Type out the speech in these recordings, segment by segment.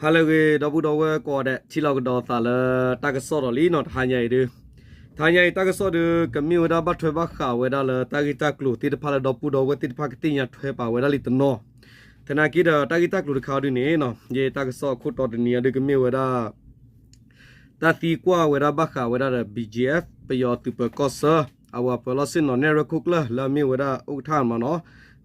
ဟါလၢအဂ့ၤ ဒီပုၢ်ဒီဝဲၢ်ကိးဂၤဒဲး ထံၣ်လိာ်ကဒီးသးလၢတၢ်ကစီၣ်ဒီးလံနီၤ တဟါညါအံၤဒုး, တဟါညါအံၤတၢ်ကစီၣ်ဒုး ကမ့ၢ်ဝဲဒၣ်ဘၣ်ထွဲဘၣ်ဃးဝဲဒၣ်လၢ တၢ်ဂ့ၢ်တၢ်ကျိၤသ့ၣ်တဖၣ်လၢဒီပုၢ်ဒီဝဲၢ်သ့ၣ်တဖၣ်ကသ့ၣ်ညါထွဲပာ်ဝဲဒၣ်လံတနီၤ, သနာ်က့ဒီးတၢ်ဂ့ၢ်တၢ်ကျိၤတခါအံၤဒုးန့ၣ်နီၤ ယတၢ်ကစီၣ်အခိၣ်တီတနံၤအံၤဒုးကမ့ၢ်ဝဲဒၣ် တၢ်သံကွၢ်ဝဲဒၣ်ဘၣ်ဃးဝဲဒၣ်ဒီး ဘံၣ်ကၠံၣ်အဲၣ် ပယီၤသုးပၢၤကီၢ်ဆၢ အဝဲပၢၤလီၢ်ဆ့ၣ်နီၤနဲၣ်ရွဲၣ်ခိၣ်ကျၢၢ်လၢအမ့ၢ်ဝဲဒၣ် ဥက္ကဋ္ဌ မ့ၢ်နီၤ,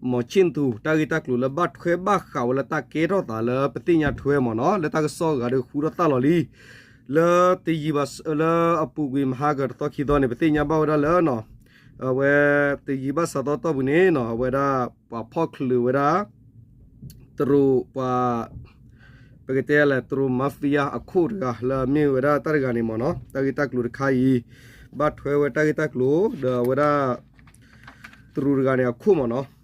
မောင်ချစ်သူ တၢ်ဂ့ၢ်တၢ်ကျိၤလၢဘၣ်ထွဲဘၣ်ဃးဝဲလၢတၢ်ကဲထီၣ်သးလၢပသ့ၣ်ညါထွဲမ့ၢ်နီၤ လၢတၢ်ကစီၣ်အဂၤဒီးဃူထီၣ်သၣ်လီၤလံ လၢတယံာ်ဘၣ် လၢအပူၤကွံာ်မဟါကတသီခံသီန့ၣ် ပသ့ၣ်ညါဘၣ်ဝဲဒၣ်လၢ အဝဲတယံာ်ဘၣ်ဆၣ်သီတီၢ်ပူၤန့ၣ်နီၤ အဝဲဒၣ်ပှၤဖီၣ်ချုးဝဲဒၣ် တရူးပှၤ ပကတဲလဲၣ် တရူး mafia အခိၣ်တဂၤ လၢအမ့ၢ်ဝဲဒၣ်တၢ်တဂၤန့ၣ်မ့ၢ်နီၤ တၢ်ဂ့ၢ်တၢ်ကျိၤတခါအံၤ ဘၣ်ထွဲဝဲတၢ်ဂ့ၢ်တၢ်ကျိၤ ဒီးအဝဲဒၣ် တရူးတဂၤန့ၣ်အခိၣ်မ့ၢ်နီၤ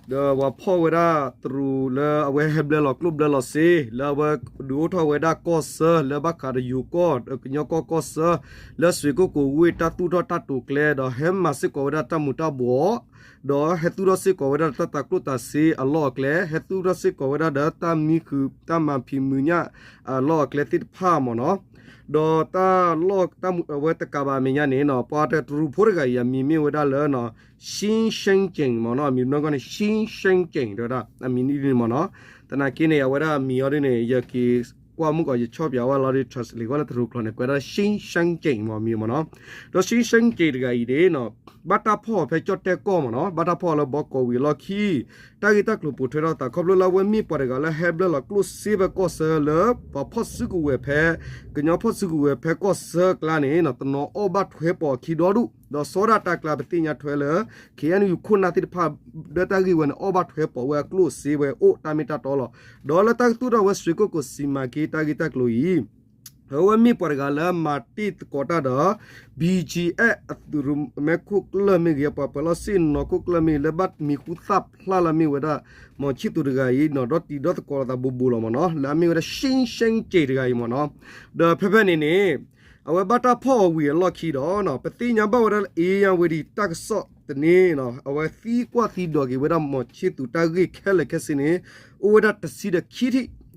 ဒီးပှၤဖီၣ်ဝဲဒၣ်တရူးလၢအဝဲဟဲဘျၢလီၤကျိၣ်ဘျၢလီၤစ့ လၢအဝဲဒုးအိၣ်ထီၣ်ဝဲဒၣ်ကီၢ်ဆၢ လၢဘၣ်ဃးဒီးယိၤကီၢ် ကညီကီၢ်ကီၢ်ဆၢ လၢစွ့ၣ်ကိၣ်ကိၤဝ့ၢ်တၢ်သူၣ်ထီၣ်တၢ်တိာ်ကျဲ ဒီးဟဲမၤစ့ၢ်ကီးဝဲဒၣ်တၢ်မူၤတၢ်ဘှီး ဒီးဟဲသူၣ်ထီၣ်စ့ၢ်ကီးဝဲဒၣ်တၢ်တၤကျိၣ်တၤစ့အလီၢ်အကျဲ ဟဲသူၣ်ထီၣ်စ့ၢ်ကီးဝဲဒၣ်ဒီးတၢ်မံဃုာ်တၢ်မၤဖံးမုာ်ညၣ်အလီၢ်အကျဲသ့ၣ်တဖၣ်မ့ၢ်နီၤ ဒီးတၢ်လီၢ် တၢ်မူၤအဝဲတကးဘၣ်အမဲာ်ညါန့ၣ်နီၤ ပှၤတရူးဖိတဂၤအံၤ အမံၤမ့ၢ်ဝဲဒၣ်လၢ ရှင်းရှင်းကျင်း မ့ၢ်နီၤ အမံၤနီၢ်ကီၢ်န့ၣ် ရှင်းရှင်းကျင်း တဲဝဲဒၣ် အမံၤန့ၣ်မ့ၢ်နီၤ သနာ်က့န့ၣ် အဝဲဒၣ်အမံၤအီၤဒ်န့ၣ် ယက့ၤကွၢ်မုၢ်ကီး ယဆီၣ်ပၠးဝဲလီၤဒီး translate ကွၢ်လၢတရူးကျိာ်န့ၣ် ကွဲးဒၣ် ရှင်းရှင်းကျင်း မ့ၢ်အမံၤမ့ၢ်နီၤ ဒီး ရှင်းရှင်းကျင်း တဂၤအံၤန့ၣ်နီၤ ဘၣ်တၢ်ဖီၣ်အီၤဖဲကၠီၣ်တဲၣ်ကီၢ်မ့ၢ်နီၤ ဘၣ်တၢ်ဖီၣ်အီၤလၢဘီကီးဝံၤအလီၢ်ခံ တၢ်ဂ့ၢ်တၢ်ကျိၤပိာ်ထွဲထီၣ်သး ခီဖျိလၢအဝဲမ့ၢ်ပှၤတဂၤလၢဟဲဘျၢလီၤကျိၣ်စ့ဖဲကီၢ်ဆၢလၢ ပှၤဖီၣ်စုကဝဲၤဖဲ ကညီဖီၣ်စုကဝဲၤဖဲကီၢ်ဆၢအကျါန့ၣ်နီၤ တနီၤအီၣ်ဘၣ်ထွဲပိာ်အခံဒီဒူၣ် ဒီးဆီဒၣ်တၢ်ကျါ ပသ့ၣ်ညါထွဲလၢ ခ့ၣ်အဲၣ်ယူၣ် ခိၣ်နၢ်သ့ၣ်တဖၣ် ဒီးတၢ်ဂ့ၢ်ဝဲန့ၣ် အီၣ်ဘၣ်ထွဲပိာ်ဝဲအကျိၣ်စ့ဝဲအိၣ်တၢ်မ့ၢ်တၢ်တီလီၤ. ဒီးလၢတၢ်ကသူၣ်ထီၣ်ဝဲစွ့ၣ်ကိၣ်ကိၤစံးမၤက့ၤတၢ်ဂ့ၢ်တၢ်ကျိၤအံၤ အဝဲမ့ၢ်ပှၤတဂၤလၢမၤတ့ၢ်သကိးတၢ်ဒီး ဘံၣ်ကၠံၣ်အဲၣ် အသုးရူးမဲခိၣ်ကျၢၢ်မ့ၢ်ဂ့ၤ ပှၤပၢၤလီၢ်ဆ့ၣ်နီၤခိၣ်ကျၢၢ်မ့ၢ်ဂ့ၤ လၢဘၣ်မံၤဟူသၣ်ဖျါလၢအမ့ၢ်ဝဲဒၣ် မီၤဆံၣ်သူးတဂၤအံၤနီၤ ဒီးတံၤဒီသကိးလိာ်သးဘူးဘူးလီၤမ့ၢ်နီၤ လၢအမ့ၢ်ဝဲဒၣ် ရှင်းရှင်းကျင်း တဂၤအံၤမ့ၢ်နီၤ. ဒီးဖဲဖဲန့ၣ်န့ၣ် အဝဲဘၣ်တၢ်ဖီၣ်အီၤဝံၤအလီၢ်ခံဒီး ပသ့ၣ်ညါဘၣ်ဝဲဒၣ်လၢ အ့ၣ်ယၣ်ဝဲဒံး တၢ်ကစီၣ်သန့ အဝဲသံကွၢ်သံဒိးက့ၤဝဲဒၣ် မီၤဆံၣ်သူးတၢ်ဂ့ၢ်ခဲလၢာ်ခဲဆ့န့ၣ် အိၣ်ဝဲဒၣ်တဆံဒီးခ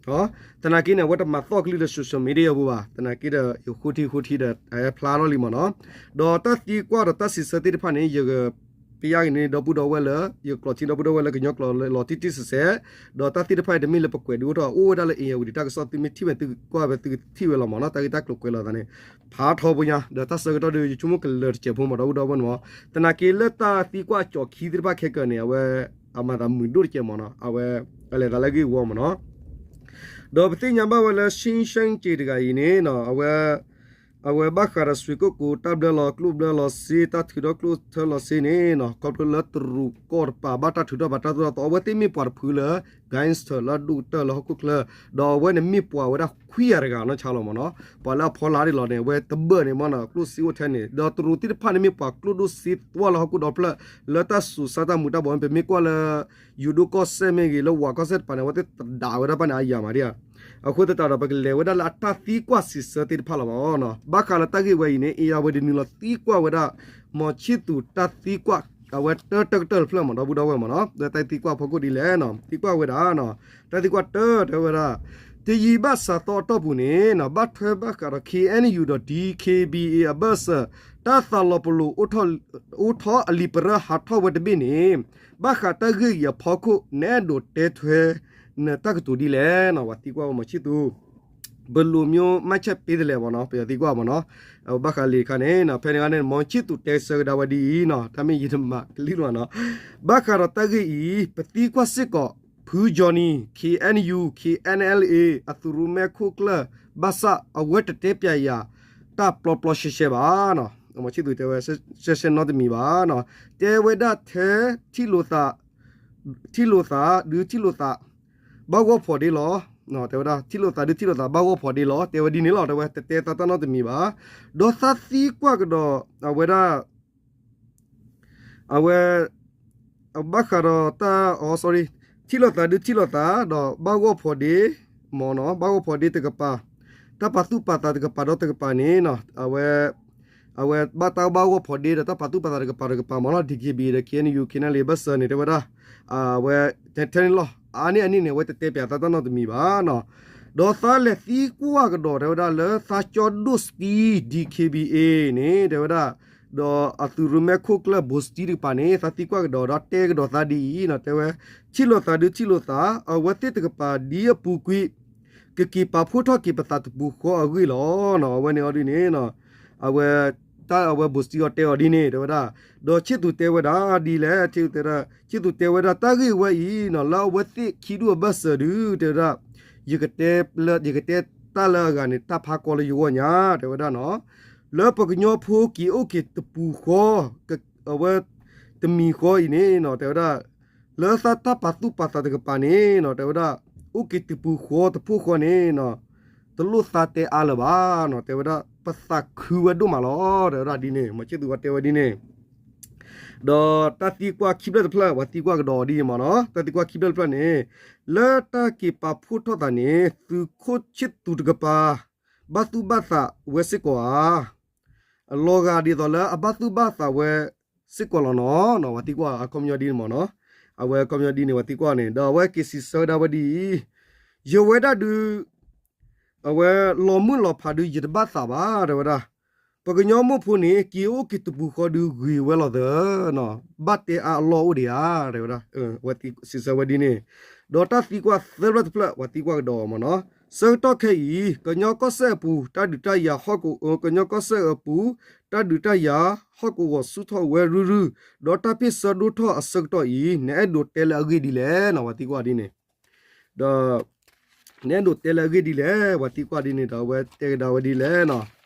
ံထံၣ် သနာ်က့န့ၣ် အဝဲတမၤသီၣ်ကလုၢ်ဒီး social media ပူၤဘၣ်. သနာ်က့ဒီး ယဃိထံဃိထံဒီး အဟဲဖျါထီၣ်လံမ့ၢ်နီၤ. ဒီးတၢ်သံကွၢ်ဒီးတၢ်စံးဆၢသ့ၣ်တဖၣ်န့ၣ် ယကပျၢ်က့ၤန့ၢ်ဒီပုၢ်ဒီဝဲၢ်လၢ ယကျိးထံဒီပုၢ်ဒီဝဲၢ်လၢကညီကျိာ်လီၤတံၢ်တံၢ်ဆဲးဆဲး, ဒီးတၢ်သ့ၣ်တဖၣ်အံၤတမ့ၢ်လၢပကွဲးဒုးအိၣ်ထီၣ် အိၣ်ဝဲဒၣ်လၢ အ့ၣ်ယၣ်ဝဲဒံး တၢ်ကစီၣ် သုမ့ၢ်ထံၣ်ဝဲသုကွၢ်ဝဲသုကထံၣ်ဝဲလီၤမ့ၢ်နီၤ. တၢ်ဂ့ၢ်တၢ်ကျိၤကွဲးလီၤသးန့ၣ် ဖးထီဖိညါ ဒီးတၢ်ဆၢကတီၢ်ဒီး ယဆိကမိၣ်ကလၢၤတစဲးဖိမ့ၢ်ဒီပုၢ်ဒီဝဲၢ်န့ၣ်မ့ၢ်. သနာ်က့လၢတၢ်သံကွၢ်အကၠီၤခံသ့ၣ်တဖၣ်ခဲကၢန့ၣ် အဝဲ အမၤသးမုာ်ဒိၣ်တစဲးမ့ၢ်နီၤ. အဝဲ အလဲၤသးလၢဂ့ၢ်ဝီမ့ၢ်နီၤ. ဒီးပသ့ၣ်ညါဘၣ်ဝဲလၢ ရှင်းရှင်းကျင်း တဂၤအံၤန့ၣ်နီၤ အဝဲ အဝဲဘၣ်ဃးဒီးစွ့ၣ်ကိၣ်ကိၤ တၢ်ဘျၢလီၤကျိၣ်ဘျၢလီၤစ့ တၢ်ထုးထီၣ်ကျိၣ်ထၢလီၤစ့န့ၣ်နီၤ ခီဖျိလၢတရူးကီၢ်တပၤ ဘၣ်တၢ်ထုးထီၣ်ဘၣ်တၢ်သိၣ်တၢ်သီ အဝဲသ့ၣ်မ့ၢ်ပှၤတဖုလၢ gangster လၢအဒိၣ်ကတၢၢ်လၢဟီၣ်ခိၣ်ချၢ, ဒီးအဝဲန့ၣ်မ့ၢ်ပှၤဝဲဒၣ်ခွံဂၤတဂၤနီၢ်ဆါလီၤမ့ၢ်နီၤ. ပှၤလၢအဖီလာ်ဒ်လီၤန့ၣ် အဝဲတဘၢၣ်န့ၣ်မ့ၢ်နီၤ ကျိၣ်စ့အိၣ်ထဲန့ၣ် ဒီးတရူးသ့ၣ်တဖၣ်န့ၣ်မ့ၢ်ပှၤကျိၣ်ဒိၣ်စ့သွီလၢဟီၣ်ခိၣ်ဒီဖျၢၣ် လၢတၢ်စူးစါတၢ်မူၤတၢ်ဘှီး ပမ့ၢ်ကွၢ်လၢ ယူၤဒိၣ်ကီၢ်စဲၣ်မ့ၢ်ဂ့ၤ လၢဝးကီၢ်စဲၣ်တပၤန့ၣ် အဝဲသ့ၣ်တဒၣ်ဝဲဒၣ်ဘၣ်န့ၣ် အယၤမးဒံးဧါ. အဃိသတးဒီး ပကလဲၤဝဲဒၣ်လၢအတၢ်သံကွၢ်စံးဆၢသ့ၣ်တဖၣ်လီၤမ့ၢ်နီၤ. ဘၣ်ဃးလၢတၢ်ဂ့ၢ်ဝဲအံၤန့ၣ် အ့ၣ်ယၣ်ဝဲဒံးနုာ်လီၤသံကွၢ်ဝဲဒၣ် မီၤဆံၣ်သူးတၢ်သံကွၢ် အဝဲတၢတၢကတၢၢ်တဖျၢၣ်မ့ၢ် ဒီပုၢ်ဒီဝဲၢ်မ့ၢ်နီၤ လၢတၢ်သံကွၢ်ဖီခိၣ်ဒ်လဲၣ်နီၤ သံကွၢ်ဝဲဒၣ်နီၤ တၢ်သံကွၢ်တၢတဲဝဲဒၣ် တယံာ်ဘၣ်ဆၣ်သီအတီၢ်ပူၤန့ၣ်နီၤ ဘၣ်ထွဲဘၣ်ဃးဒီး ခ့ၣ်အဲၣ်ယူၣ် ဒီး ဒံၣ်ခ့ၣ်ဘံၣ်အ့ၣ် အဘၢၣ်စၢၤ တၢ်သးလီၤပလိာ် အိၣ်ထီၣ်အလံာ်ပရၢဟးထီၣ်ဝဲတဘ့ၣ်န့ၣ် ဘၣ်ဃးတၢ်ဂ့ၢ်အံၤအဖီခိၣ် နအဲၣ်ဒိးတဲထွဲ နတၢ်ကတိၤဒ်လဲၣ်နီၤ ပှၤသံကွၢ်ဝဲမီၤဆံၣ်သူး ဘယ်လိုမျိုး မှတ်ချက်ပေးသလဲ မ့ၢ်နီၤ ပယီၤသံကွၢ်မ့ၢ်နီၤ ဘၣ်ဃးလံာ်တခါန့ၣ်နီၤ ဖဲန့ၣ်အခါန့ၣ် မီၤဆံၣ်သူးတဲဆၢကဒါဝဲဒ်အံၤနီၤ တၢ်မ့ၢ်ယတမၤကလံၣ်လီၤနီၤ ဘၣ်ဃးဒီးတၢ်ဂ့ၢ်အံၤ ပသံကွၢ်စ့ၢ်ကီး ဖုကၠီနံၤ ခ့ၣ်အဲၣ်ယူၣ် ခ့ၣ်အဲၣ်အဲလ်အ့ အသုးရိၣ်မဲခိၣ်ကျၢၢ် ဘၣ်ဆၣ် အဝဲတတဲပျးယၤ တၢ်ပျီပျီရှဲရှဲဘၣ်နီၤ မီၤဆံၣ်သူးတဲဝဲ ရှဲရှဲနီတမံၤဘၣ်နီၤ တဲဝဲဒၣ်ထဲ ထံၣ်လိာ်သး ထံၣ်လိာ်သး ဒုးထံၣ်လိာ်သး ဘၣ်ဂီၢ်ဖီဒ့လီၤ တဲဝဲဒၣ် ထံၣ်လိာ်သး ဒုးထံၣ်လိာ်သး ဘၣ်ဂီၢ်ဖီဒ့လီၤ တဲဝဲဒ်န့ၣ်လီၤ တဲဝဲ တတဲသးတၢ်နီတမံၤဘၣ် ဒီးသးသံကွၢ်ကဒီး အဝဲဒၣ် အဝဲ ဘၣ်ဃးဒီးတၢ် အိ sorry ထံၣ်လိာ်သး ဒုးထံၣ်လိာ်သး ဒီးဘၣ်ဂီၢ်ဖီဒ့ မ့ၢ်နီၤ ဘၣ်ဂီၢ်ဖီဒ့တကပၤ တၢ်ပာ်သူၣ်ပာ်သးတကပၤဒီးတကပၤန့ၣ်နီၤ အဝဲ အဝဲဘၣ်တၢ်ဘၣ်ဂီၢ်ဖီဒ့ဒီးတၢ်ပာ်သူၣ်ပာ်သးတကပၤတကပၤမ့ၢ်နီၤ ဒံၣ်ခ့ၣ်ဘံၣ်အ့ၣ် ဒီး ခ့ၣ်အဲၣ်ယူၣ် ခ့ၣ်အဲၣ်အဲလ်အ့ ဘၢၣ်စၢၤန့ၣ် တဲဝဲဒၣ် အဝဲ ထဲန့ၣ်လီၤ အါန့ၢ်အန့ၣ်န့ၣ် အဝဲတတဲပျးသးတၢ်နီတမံၤဘၣ်နီၤ ဒီးသးလဲၤသံကွၢ်ကဒီး တဲဝဲဒၣ်လၢသးကၠီဒိၣ်စတံ DKBA န့ၣ် တဲဝဲဒၣ်, ဒီးအသုးရိၣ်မဲခိၣ်ကျၢၢ်ဘိးစတံတကပၤန့ၣ် သးသံကွၢ်ကဒီးဒီးတဲကဒီးသးဒ်အံၤနီၤ, တဲဝဲ, ထံၣ်လိာ်သးဒုးထံၣ်လိာ်သး, အဝဲသ့ၣ်တကပၤဒ်အပူၤကွံာ် ကက့ၤပာ်ဖှိၣ်ထီၣ်က့ၤပသးတပူၤဃီအဂ့ၢ်လီၤ. အဝဲန့ၣ်အီၤဒ်န့ၣ် အဝဲ, တၢ်အဝဲဘိးစတံအီၤတဲအီၤဒ်န့ၣ် တဲဝဲဒၣ်, ဒီးခၠံၣ်သူးတဲဝဲဒၣ်ဒ်လဲၣ်, ခၠံၣ်သူးတဲဝဲဒၣ်တၢ်ဂ့ၢ်ဝဲအံၤနီၤ လၢအဝဲသ့ၣ်ခံဒူၣ်အဘၢၣ်စၢၤဒုး တဲဝဲဒၣ်, ယကတဲလၢ ယကတဲတၢ်လၢအဂၤန့ၣ် တၢ်ဖးကီလၢယဂီၢ်ညါ တဲဝဲဒၣ်နီၤ, လၢပကညီဖိက့ၤအိၣ်က့ၤတပူၤဃီ, အဝဲ, တမံၤဃီအံၤန့ၣ်နီၤ တဲဝဲဒၣ် လၢသးတၢ်ပာ်သူၣ်ပာ်သးတကပၤန့ၣ်နီၤ တဲဝဲဒၣ်, အိၣ်က့ၤတပူၤဃီတဖှိၣ်ဃီန့ၣ်နီၤ, တလိၣ်သးတဲအါလၢၤဘၣ်နီၤ တဲဝဲဒၣ်, ပသးခုဝဲဒိၣ်မးလီၤ တဲဝဲဒၣ်ဒ်န့ၣ်, မ့ၢ်ခၠံၣ်သူးဝဲတဲဝဲဒ်န့ၣ် ဒီးတၢ်သံကွၢ်ခံဖျၢၣ်တဖျၢၣ် ပှၤသံကွၢ်ကဒီးအီၤဒ်အံၤမ့ၢ်နီၤ, တၢ်သံကွၢ်ခံဖျၢၣ်တဖျၢၣ်န့ၣ်, လၢတၢ်က့ၤပာ်ဖှိၣ်ထီၣ်သးန့ၣ် သုးခိၣ်ခၠံၣ်သူးတကပၤ ဘၣ်သူၣ်ဘၣ်သးဝဲစ့ၢ်ကီးဧါ အလီၤဂာ်ဒ်သိးလၢအဘၣ်သူၣ်ဘၣ်သးဝဲစ့ၢ်ကီးလီၤနီၤ, ဝဲသံကွၢ်အခီပညီဒ်န့ၣ်မ့ၢ်နီၤ, အဝဲအခီပညီဒ်န့ၣ် ဝဲသံကွၢ်န့ၣ် ဒီးအဝဲက့ၤစံးဆၢဝဲဒၣ်ဝဲဒ်အံၤ, ယဝဲဒၣ်ဒုး အဝဲလီၤမုၢ်လီၤဖးဒုးယတဘၣ်သးဘၣ် တဲဝဲဒၣ်, ပကညီမိၢ်ဖိန့ၣ် က့ၤအိၣ်က့ၤတပူၤဃီဒုးဂ့ၤဝဲလီၤသၢ, ဘၣ်တဲအါအလီၢ်အိၣ်ဒံးဧါ တဲဝဲဒၣ်, ဝဲစံးဆၢဝဲဒ်န့ၣ်, ဒီးတၢ်သံကွၢ်သၢဖျၢၣ်တဖျၢၣ် ပှၤသံကွၢ်ကဒီးမ့ၢ်နီၤ, ဆၢကတီၢ်ခဲအံၤ ကညီကီၢ်စဲၣ်အပူၤ တၢ်ဒုးတၢ်ယၤဟီၣ်က, ကညီကီၢ်စဲၣ်အပူၤ တၢ်ဒုးတၢ်ယၤဟီၣ်ကဝီၤဆူၣ်ထီၣ်ဝဲရုၢ်ရုၢ်, ဒီးတၢ်ဖ့ၣ်ဆၢဒိၣ်ထီၣ်အဆၢကတီၢ်အံၤ နအဲၣ်ဒိးတဲလၢအဂ့ၢ်ဒ်လဲၣ်နီၤ ဝဲသံကွၢ်ဒ်န့ၣ်, ဒီး နအဲၣ်ဒိးတဲလၢအဂ့ၢ်ဒ်လဲၣ် ပှၤသံကွၢ်ဒ်န့ၣ်ဒီး အဝဲတဲကဒါဝဲဒ်လဲၣ်နီၤ,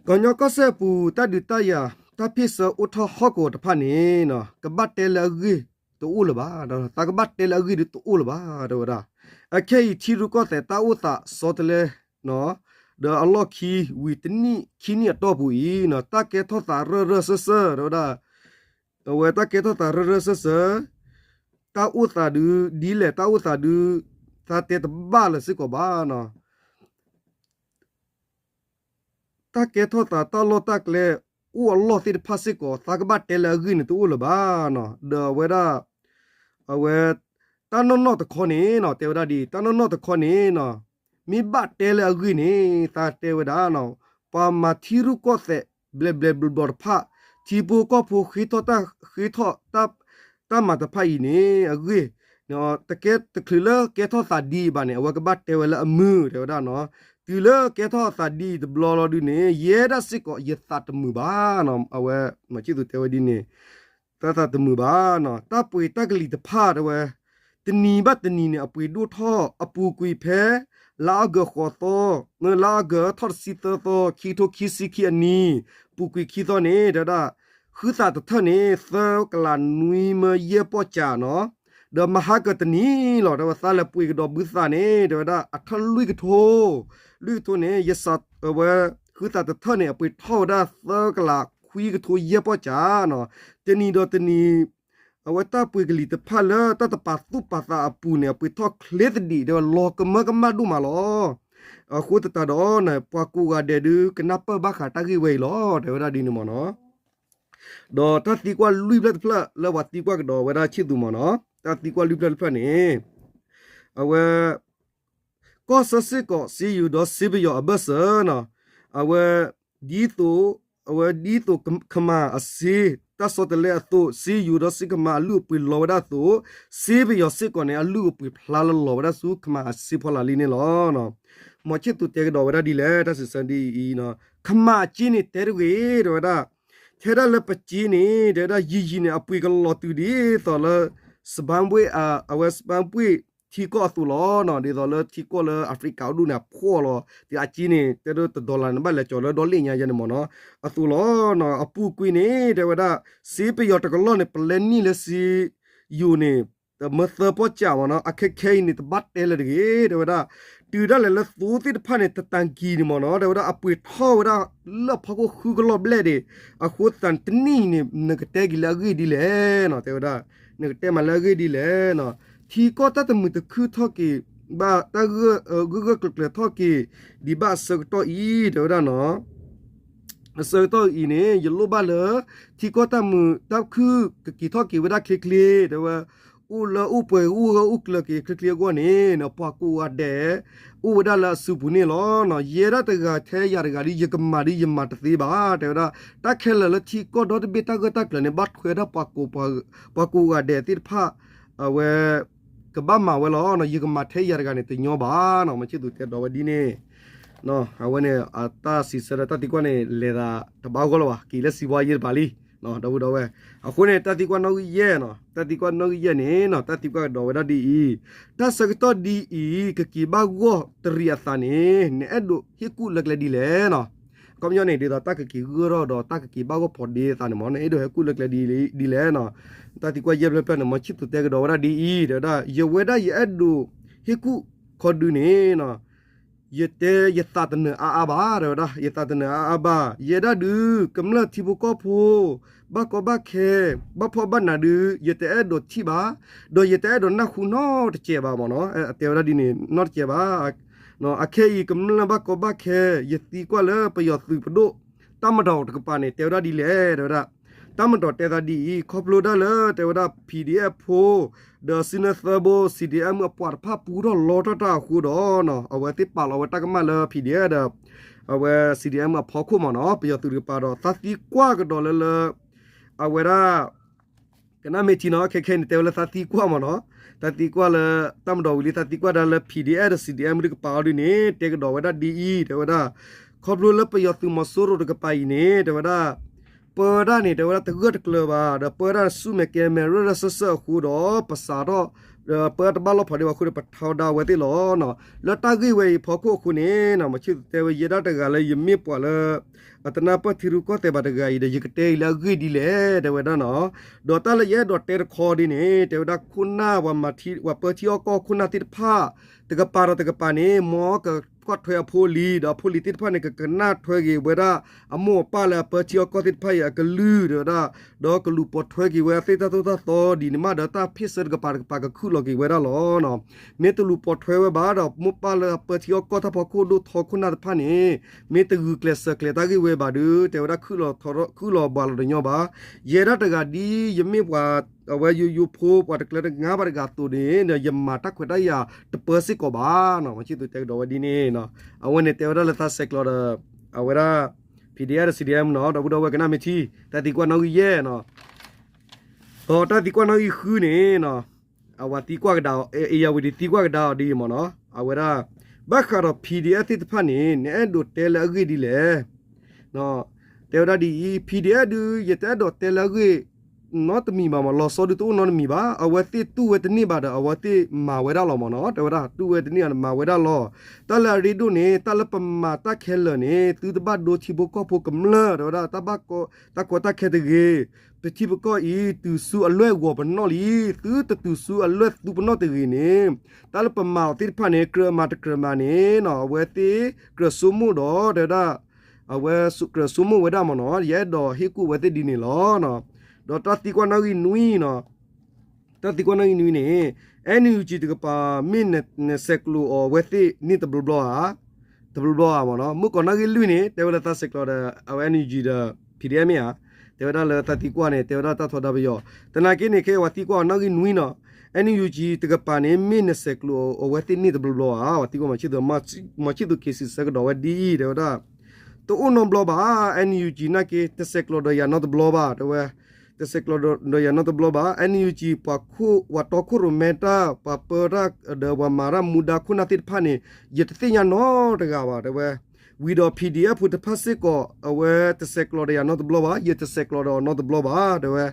ကညီကီၢ်စဲၣ်အပူၤ တၢ်ဒုးတၢ်ယၤ တၢ်ဖ့ၣ်ဆၢအိၣ်ထီၣ်ဟီၣ်ကဝီၤတဖၣ်န့ၣ်နီၤ ကဘၣ်တဲလၢအဂ့ၢ်တအိၣ်လၢၤဘၣ်, သးကဘၣ်တဲလၢအဂ့ၢ်ဒုးတအိၣ်လၢၤဘၣ် တဲဝဲဒၣ်, အခဲအံၤထံရူၢ်ကီၢ်သဲးတၢ်အိၣ်သးဆီတလဲ ဒီးအလီၢ်ခံ ဝံၤတနံၣ်ခံနံၣ်အတီၢ်ပူၤအံၤနီၤ တၢ်ကဲထီၣ်သးရၢၢ်ရၢၢ်စၢၢ်စၢၢ် တဲဝဲဒၣ်, အဝဲတၢ်ကဲထီၣ်သးရၢၢ်ရၢၢ်စၢၢ်စၢၢ်, တၢ်အိၣ်သးဒုး ဒ်လဲၣ်တၢ်အိၣ်သးဒုး သးတဲတဘၣ်လၢၤစ့ၢ်ကီးဘၣ်နီၤ တၢ်ကဲထီၣ်သးတၢ်လီၢ်တၢ်ကျဲ အိၣ်အလီၢ်သ့ၣ်တဖၣ်စ့ၢ်ကီး သးကဘၣ်တဲလၢအဂ့ၢ်န့ၣ်တအိၣ်လၢၤဘၣ်နီၤ ဒီးအဝဲဒၣ်, အဝဲ, တၢ်နီၢ်နီၢ်တခီန့ၣ်နီၤ တဲဝဲဒၣ်ဒ်အံၤ တၢ်နီၢ်နီၢ်တခီန့ၣ်နီၤ, မ့ၢ်ဘၣ်တဲလၢအဂ့ၢ်န့ၣ် သးတဲဝဲဒၣ်နီၤ, ပှၤမၤထံရူၢ်ကီၢ်သဲး ဘျဲးဘျဲးဘျီဘျီတဖၣ်, ထံဖိကီၢ်ဖိဃ့ထီၣ်တၢ် ဃ့ထီၣ် တၢ်မၤတဖၣ်အံၤန့ၣ် အဂ့ၢ် တကဲတချုးလၢကဲထီၣ်သးဒ်အံၤဘၣ်န့ၣ် အဝဲကဘၣ်တဲဝဲလၢအမုာ် တဲဝဲဒၣ်နီၤ, တုၤလၢကဲထီၣ်သးဒ်အံၤတဘျီလီၤဒုးန့ၣ် ယဲဒၣ်စ့ၢ်ကီး ယသးတမုာ်ဘၣ်နီၤ အဝဲ, မၤဆံၣ်သူးတဲဝဲဒ်န့ၣ်, တၢ်သးတမုာ်ဘၣ်နီၤ တၢ်ပှ့ၤတၢ်ကလံၤတဖၣ်တဲဝဲ, တနံၤဘၣ်တနံၤန့ၣ် အပှ့ၤဒိၣ်ထီၣ် အပူၤကွံာ်ဖဲ လါအီကူးဃိးသီ, လါအီကူးထီၣ်တဆံသၢသီ ခံကထိခံဆံခံအနံၤ, ပူၤကွံာ်ခံသီန့ၣ် တဲဝဲဒၣ်, ဃုသးတထၢၣ်န့ၣ် သၢကလးနွံမၢယဲၢ်ပီၢ်ကၠးနီၤ, ဒီးမဟါကတနံၤလီၤ တဲဝဲ သးလဲၤပှ့ၤကဒီးဘုသးန့ၣ် တဲဝဲဒၣ် အထၢၣ်လွံၢ်ကထိ, လွံၢ်ကထိန့ၣ် ယစးဝဲ ဃုသးတထၢၣ်န့ၣ် အပှ့ၤထီၣ်ဝဲဒၣ်သၢကလးခွံကထိယဲၢ်ပီၢ်ကၠးနီၤ, တနံၤဒီးတနံၤ အဝဲတၢ်ပှ့ၤကလံၤတဖၣ်လၢတၢ်တပာ်သူၣ်ပာ်သးအပူၤန့ၣ် အပှ့ၤထီၣ်ချ့သဒံး တဲဝဲ လီၤကမၢကမၣ်ဒိၣ်မးလီၤ. အဃိသတးဒီး ပှၤကိးဂၤဒဲးဒုး ကနၢ်ပၢၢ်ဘၣ်ဃးတၢ်ဂ့ၢ်ဝဲအံၤလီၤ တဲဝဲဒၣ်ဒ်န့ၣ်မ့ၢ်နီၤ. ဒီးတၢ်သံကွၢ်လွံၢ်ဖျၢၣ်တဖျၢၣ်လၢပှၤသံကွၢ်ကဒီးဝဲဒၣ်ဆံၣ်သူးမ့ၢ်နီၤ, တၢ်သံကွၢ်လွံၢ်ဖျၢၣ်တဖျၢၣ်န့ၣ် အဝဲ ကီၢ်ဆၢစ့ၢ်ကီး စ့ယိၤဒီးစ့ပယီၤအဘၢၣ်စၢၤနီၤ, အဝဲ ဒ်သိး အဝဲဒ်သိးခမၣ်အစ့ တၢ်ဆီတလဲအသိး စ့ယိၤဒီးစ့ခမၣ်အလုၢ်အပှ့ၤလီၤဝဲဒၣ်အသိး, စ့ပယီၤစ့ၢ်ကီးန့ၣ် အလုၢ်အပှ့ၤဖျါလၢလီၤဝဲဒၣ်ဆူခမၣ်အစ့ဖီလာ်လံန့ၣ်လီၤ. မီၤဆံၣ်သူးတဲကဒီးဝဲဒၣ်ဒ်လဲၣ် တၢ်စံးဆၢဒ်အံၤ, ခမၣ်အစ့န့ၣ်တဲတဂ့ၤ တဲဝဲဒၣ်, ထဲဒၣ်လၢပစ့န့ၣ် တဲဝဲဒၣ် ယံာ်ယံာ်န့ၣ် အပှ့ၤကလီၤတုၤဒ်သိးလၢ စဘၣ်ပှ့ၢ် အဝဲစဘၣ်ပှ့ၢ်ထံကီၢ်အသိးလီၤ. ဒ်သိးလၢထံကီၢ်လၢ Africa အိၣ်ဒူၣ်န့ၣ် အဖှီၣ်လီၤ. ဒီးအစ့န့ၣ် တဲဒၣ်တ dollar န့ၣ် ဘၣ်လဲၤကီၤလၢဒီလ့ၣ်ညါယဲန့ၣ်မ့ၢ်နီၤ, အသိးလီၤ. အပူၤကွံာ်န့ၣ် တဲဝဲဒၣ် စ့ပယီၤတကလီၢ်န့ၣ် ပလဲနံၣ်လၢစ့ယိၤန့ၣ် တမၢသၢပီၢ်ကၠးမ့ၢ်နီၤ, အခဲခဲအံၤန့ၣ် တဘၣ်တဲလၢၤတဂ့ၤ တဲဝဲဒၣ်, တုၤဒၣ်လဲာ်လၢသိသ့ၣ်တဖၣ်န့ၣ် တတၢ်ကံၤန့ၣ်မ့ၢ်နီၤ, တဲဝဲဒၣ် အပှ့ၤထီၣ်ဝဲဒၣ်လၢအဖီခိၣ်ဃုကလီၢ်ဘျဲၣ်ဒံး, အဃိသတးတနံၣ်အံၤန့ၣ် နကတဲက့ၤလၢအဂ့ၢ်ဒ်လဲၣ်နီၤ, တဲဝဲဒၣ်, နကတဲမးလၢအဂ့ၢ်ဒ်လဲၣ်နီၤ, ထံကီၢ်တၢ်တမုာ်တခုၣ်ထီၣ်က့ၤ ဘၣ်တၢ်ဂၢၢ်ဂၢၢ်ကျၢၤကျၢၤထီၣ်က့ၤ ဒံးဘၣ်အဆၢကတီၢ်အံၤ တဲဝဲဒၣ်နီၤ အဆၢကတီၢ်အံၤန့ၣ် ယလိၣ်ဘၣ်လၢ ထံကီၢ်တၢ်မုာ်တၢ်ခုၣ်ကက့ၤထီၣ်က့ၤဝဲဒၣ်ချ့ချ့ တဲဝဲ, အိၣ်လၢအိၣ်ပှဲၤအိၣ်ဂၢၢ်အိၣ်ကျၢၤက့ၤချ့ချ့အဂီၢ်န့ၣ် ပှၤကိးဂၤဒဲး အိၣ်ဝဲဒၣ်လၢအစုပူၤန့ၣ်လီၤ. ယဲဒၣ်တဂၤထဲယၤတဂၤဒီး ယကမၤဒီးယမၤတသ့ဘၣ် တဲဝဲဒၣ်. တၢ်ခဲလၢာ်လၢထံကီၢ်ဒီတဘ့ၣ်တၢ်ဂၢၢ်တၢ်ကျၢၤန့ၣ် ဘၣ်ထွဲဒၣ်ပှၤကိးဂၤဒဲးသ့ၣ်တဖၣ် အဝဲ ကဘၣ်မၤဝဲလီၤ. ယကမၤထဲယၤတဂၤန့ၣ် တညီဘၣ်နီၤ. မ့ၢ်ဆ့ၣ်သူးတဲဒီးဝဲဒ်န့ၣ် အဝဲန့ၣ် အတၢ်စံးဆၢဒီးတၢ်သံကွၢ်န့ၣ် လဲၤသးတဘၣ်ဂီၢ်လၢၤဘၣ်, က့ၤလၢစံးဘှါယဲၢ်တပၤလံ ဒီပုၢ်ဒီဝဲၢ်. အဃိန့ၣ် တၢ်သံကွၢ်နီၣ်ဂံၢ်ယဲၢ်နီၤ, တၢ်သံကွၢ်နီၣ်ဂံၢ်ယဲၢ်န့ၣ်နီၤ, တၢ်သံကွၢ်ကဒီးဝဲဒၣ်ဒ်အံၤ, တၢ်ဆၢကတီၢ်ဒ်အံၤ ကက့ၤဘၣ်ဂီၢ်တရံးအသးန့ၣ် နအဲၣ်ဒိးဟ့ၣ်ကူၣ်လၢကျဲဒ်လဲၣ်နီၤ. အခီပညီန့ၣ် ဒ်သိးတၢ်ကက့ၤဂၢၢ်ထီၣ်ဒီးတၢ်ကက့ၤဘၣ်ဂီၢ်ဖိးဒ့အသးန့ၣ်မ့ၢ် နအဲၣ်ဒိးဟ့ၣ်ကူၣ်လၢကျဲဒ်လဲၣ်နီၤ. တၢ်သံကွၢ်ယဲၢ်ဖျၢၣ်ဖျၢၣ်န့ၣ် မ့ၢ်ဆ့ၣ်သူးတဲကဒီးဝဲဒၣ်ဒ်အံၤ တဲဝဲဒၣ် ယဝဲဒၣ်ယအဲၣ်ဒိးဟ့ၣ်ကူၣ်ခီဒုန့ၣ်နီၤ ယတဲယသးတနၢၤအါအါဘၣ် တဲဝဲဒၣ်, ယသးတနၢၤအါအါဘၣ်. ယဲဒၣ်ဒုး ကမျၢၢ်ထံဖိကီၢ်ဖိ ဘၣ်ကီဘၣ်ခဲ ဘၣ်ဖှီၣ်ဘၣ်နးဒုး ယတအဲၣ်ဒိးထံၣ်ဘၣ်, ဒီးယတအဲၣ်ဒိးနၢ်ဟူနီတစဲးဘၣ်မ့ၢ်နီၤ. တဲဝဲဒၣ်ဒ်န့ၣ် နီတစဲးဘၣ်. အခဲအံၤ ကမျၢၢ်ဘၣ်ကီဘၣ်ခဲ ယသံကွၢ်လၢပယီၤသုးပဒိၣ် တၢ်မၤဒီးတကပၤန့ၣ် တဲဝဲဒၣ်ဒ်လဲၣ် တဲဝဲဒၣ်. တၢ်မၤဒီးတဲသးဒ်အံၤ ခီဖျိဒၣ်လၢ တဲဝဲဒၣ် ပီၣ်ဒံၣ်အဲၣ်ဖိ ဒီးစုနၢသၢဘိ စံၣ်ဒံၣ်အဲၣ်မုၣ်အပှၤတဖၣ်ပူထီၣ်လီထီၣ်တၢ်အဃိဒီးနီၤ အဝဲသ့ၣ်ပာ်လီၤဝဲတၢ်ကမၣ်လၢ ပီၣ်ဒံၣ်အဲၣ်ဒီး အဝဲ စံၣ်ဒံၣ်အဲၣ်မုၣ်အဖီခိၣ်မ့ၢ်နီၤ ပယီၤသုးတကပၤဒီး သးသံကွၢ်ကဒီးလၢလၢ အဝဲဒၣ် ကနၣ်မ့ၢ်ထံနီၤ ခဲခဲန့ၣ် တဲဝဲလၢသးသံကွၢ်မ့ၢ်နီၤ သးသံကွၢ်လၢ တၢ်မၤဒီးဝံၤလံ သးသံကွၢ်ဒၣ်လၢ ပီၣ်ဒံၣ်အဲၣ်ဒီး စံၣ်ဒံၣ်အဲၣ်မုၣ်တကပၤအီၤဒုန့ၣ် တဲကဒီးဝဲဒၣ်ဒ်အံၤ တဲဝဲဒၣ် ခီဖျိလၢပယီၤသုးမီၤစိရိၤတကပၤအံၤန့ၣ် တဲဝဲဒၣ် ပၢတၢ်န့ၣ် တဲဝဲဒၣ်တဂၢၢ်တကျၢၤဘၣ် ဒီးပၢတၢ်ဆူၣ်မဲာ်ကဲမဲာ်ရၢၢ်ရၢၢ်စၢၢ်စၢၢ်အဃိဒီး ပစးထီၣ် ဒီးပၢတၢ်တဘၣ်လီၢ်ဖးဒံးဘၣ်အဃိဒီး ပထါဒါဝဲသ့ၣ်လီၤ. လၢတၢ်ဂ့ၢ်ဝဲအံၤဖီခိၣ်အဃိန့ၣ် မ့ၢ်ဆ့ၣ်သူးတဲဝဲ ယဲဒၣ်တဂၤလၢယမ့ၢ်ပှၤလၢ အတနၢ်ပၢၢ်ထံရူၢ်ကီၢ်သဲးဘၣ်တဂၤအံၤဒီး ယကတဲအံၤလၢအဂ့ၢ်ဒ်လဲၣ် တဲဝဲဒၣ်နီၤ. ဒီးတၢ်လၢယအဲၣ်ဒိးတဲတခီဒ်န့ၣ် တဲဝဲဒၣ်ခိၣ်နၢ် ပှၤပၢထံအီၣ်ကီၢ်ခိၣ်နၢ်သ့ၣ်တဖၣ် တကပၤဒီးတကပၤန့ၣ် မ်ကကွၢ်ထွဲအဖိအလံၤ ဒီးအဖိအလံၤသ့ၣ်တဖၣ်န့ၣ် ကကနၣ်ထွဲက့ၤဝဲဒၣ် အမိၢ်အပၢ်လၢအပၢထံအီၣ်ကီၢ်သ့ၣ်တဖၣ်အံၤအကလုၢ် တဲဝဲဒၣ်, ဒီးကလူၤပိာ်ထွဲက့ၤဝဲအသ့ၣ်တၢ်သိၣ်တၢ်သီဒ်န့ၣ်မးဒီး တၢ်ဖ့ၣ်ဆၢတကပၤတကပၤကခုၣ်လီၤက့ၤဝဲဒၣ်လီၤ. မ့ၢ်တလူၤပိာ်ထွဲဝဲဘၣ်ဒီး မိၢ်ပၢ်လၢအပၢထံအီၣ်ကီၢ်တၢ်ဖီခိၣ်ဒိၣ်ထီခိၣ်နၢ်တဖၣ်န့ၣ် မ့ၢ်တဂုာ်ကျဲးစၢးကျဲၤတၢ်ဂ့ၢ်ဝဲဘၣ်ဒီး တဲဝဲဒၣ် ခုၣ်လီၤဘှးလီၤတညီဘၣ်. ယဲဒၣ်တဂၤဒ် ယမ့ၢ်ပှၤ အဝဲယိယိဖိပှၤတကျၢၤတငါဘၣ်တဂၤအသိးန့ၣ် ယမၤတၢ်ခွဲးတၢ်ယာ်တပၢစ့ၢ်ကီးဘၣ်နီၤ. မ့ၢ်ဆ့ၣ်သူးတဲကဒီးဝဲဒ်န့ၣ်နီၤ. အဝဲန့ၣ်တဲဝဲဒၣ်လၢသးဆဲးကျိးဒီး အဝဲဒၣ် ပီၣ်ဒံၣ်အဲၣ်ဒီး စံၣ်ဒံၣ်အဲၣ်မုၣ်နီၤ ဒီပုၢ်ဒီဝဲၢ်ကနၣ်မ့ၢ်ထံ တၢ်သံကွၢ်နီၣ်ဂံၢ်ယဲၢ်နီၤ. ဒီးတၢ်သံကွၢ်နီၣ်ဂံၢ်ဃုန့ၣ်နီၤ အဝဲသံကွၢ်ကဒါအီၤ အ့ၣ်ယၤဝံၤဒံးသံကွၢ်ကဒါအီၤဒ်အံၤမ့ၢ်နီၤ အဝဲဒၣ် ဘၣ်ဃးဒီး ပီၣ်ဒံၣ်အဲၣ်သ့ၣ်တဖၣ်န့ၣ် နအဲၣ်ဒိးတဲလၢအဂ့ၢ်ဒ်လဲၣ် တဲဝဲဒၣ်ဒ်အံၤ ပီၣ်ဒံၣ်အဲၣ်ဒုး ယတအဲၣ်ဒိးတဲလၢအဂ့ၢ် နီတမံၤဘၣ်မ့ၢ် လီၤဆီဒုတအိၣ်နီတမံၤဘၣ်. အဝဲသ့ၣ်တူၢ်ဝဲတန့ၢ်ဘၣ်ဒီး အဝဲသ့ၣ်မၤဝဲဒၣ်လီၤမ့ၢ်နီၤ တဲဝဲဒၣ် တူၢ်ဝဲတန့ၢ်ဘၣ်ဒီးမၤဝဲဒၣ်လီၤ. တၢ်လၢအရ့ဒိၣ်န့ၣ် တၢ်လၢပမၤတၢ်ခဲလၢာ်န့ၣ် သုတဘၣ်ဒိထံဖိကီၢ်ဖိကမျၢၢ် တဲဝဲဒၣ် တၢ်ကီတၢ်ခဲတဂ့ၤ ပထံပကီၢ်အံၤ တုၤဆူအလွဲၢ်ဂီၤပနီၣ်လံ သုတတုၤဆူအလွဲၢ်သူပနီၣ်တဂ့ၤန့ၣ် တၢ်လၢပမၤအီၤသ့ၣ်တဖၣ်န့ၣ် ကြၢးမၤတကြၢးမၤန့ၣ်နီၤ အဝဲသ့ၣ်ကြၢးဆိကမိၣ်ဒီး တဲဝဲဒၣ် အဝဲကြၢးဆိကမိၣ်ဝဲဒၣ်မ့ၢ်နီၤ ယအဲၣ်ဒိးဟ့ၣ်ကူၣ်ဝဲသ့ၣ်ဒ်န့ၣ်လီၤ. ဒီးတၢ်သံကွၢ်နီၣ်ဂံၢ်နွံနီၤ တၢ်သံကွၢ်နီၣ်ဂံၢ်နွံန့ၣ် NUG တကပၤ မ့ၢ်နဆဲးကျိးအီၤအဝဲသ့ၣ်န့ၣ်တဘျီဘျီဧါ, တဘျီဘျီဧါမ့ၢ်နီၤ. မုၢ်ကီးနီၣ်ဂံၢ်လွံၢ်န့ၣ် တဲဝဲလၢသးဆဲးကျိးဒီး အဝဲ NUG ဒီး ပီၣ်ဒံၣ်အဲၣ်မ့ၢ်ဧါ, တဲဝဲဒၣ်လၢသးသံကွၢ်န့ၣ် တဲဝဲဒၣ်တၢ်ထီဒါပယီၤ, သနာ်က့န့ၣ် ခဲအံၤပှၤသံကွၢ်အီၤနီၣ်ဂံၢ်နွံနီၤ NUG တကပၤန့ၣ် မ့ၢ်နဆဲးကျိးအီၤအဝဲသ့ၣ်န့ၣ်တဘျီဘျီဧါ, ပှၤသံကွၢ်မၤဆံၣ်သူး မၤဆံၣ်သူးက့ၤစံးဆၢကဒီးဝဲဒ်အံၤ တဲဝဲဒၣ် တအိၣ်နီတဘျီဘၣ်, NUG နာ်က့ တဆဲးကျိးဒီးယၤနီတဘျီဘၣ် တဲဝဲ, တဆဲးကျိးဒီးယၤနီတဘျီဘၣ်, NUG ပှၤခိၣ် ပှၤတီခိၣ်ရိၣ်မဲတၢ် ပှၤပၢတၢ်ဒီးပှၤမၤတၢ်မူဒါခိၣ်နၢ်သ့ၣ်တဖၣ်န့ၣ် ယတသ့ၣ်ညါနီတဂၤဘၣ် တဲဝဲ, ဝံၤဒီး PDF ဖိတဖၣ်စ့ၢ်ကီး အဝဲတဆဲးကျိးဒီးယၤနီတဘျီဘၣ်, ယတဆဲးကျိးဒီးအီၤနီတဘျီဘၣ် တဲဝဲ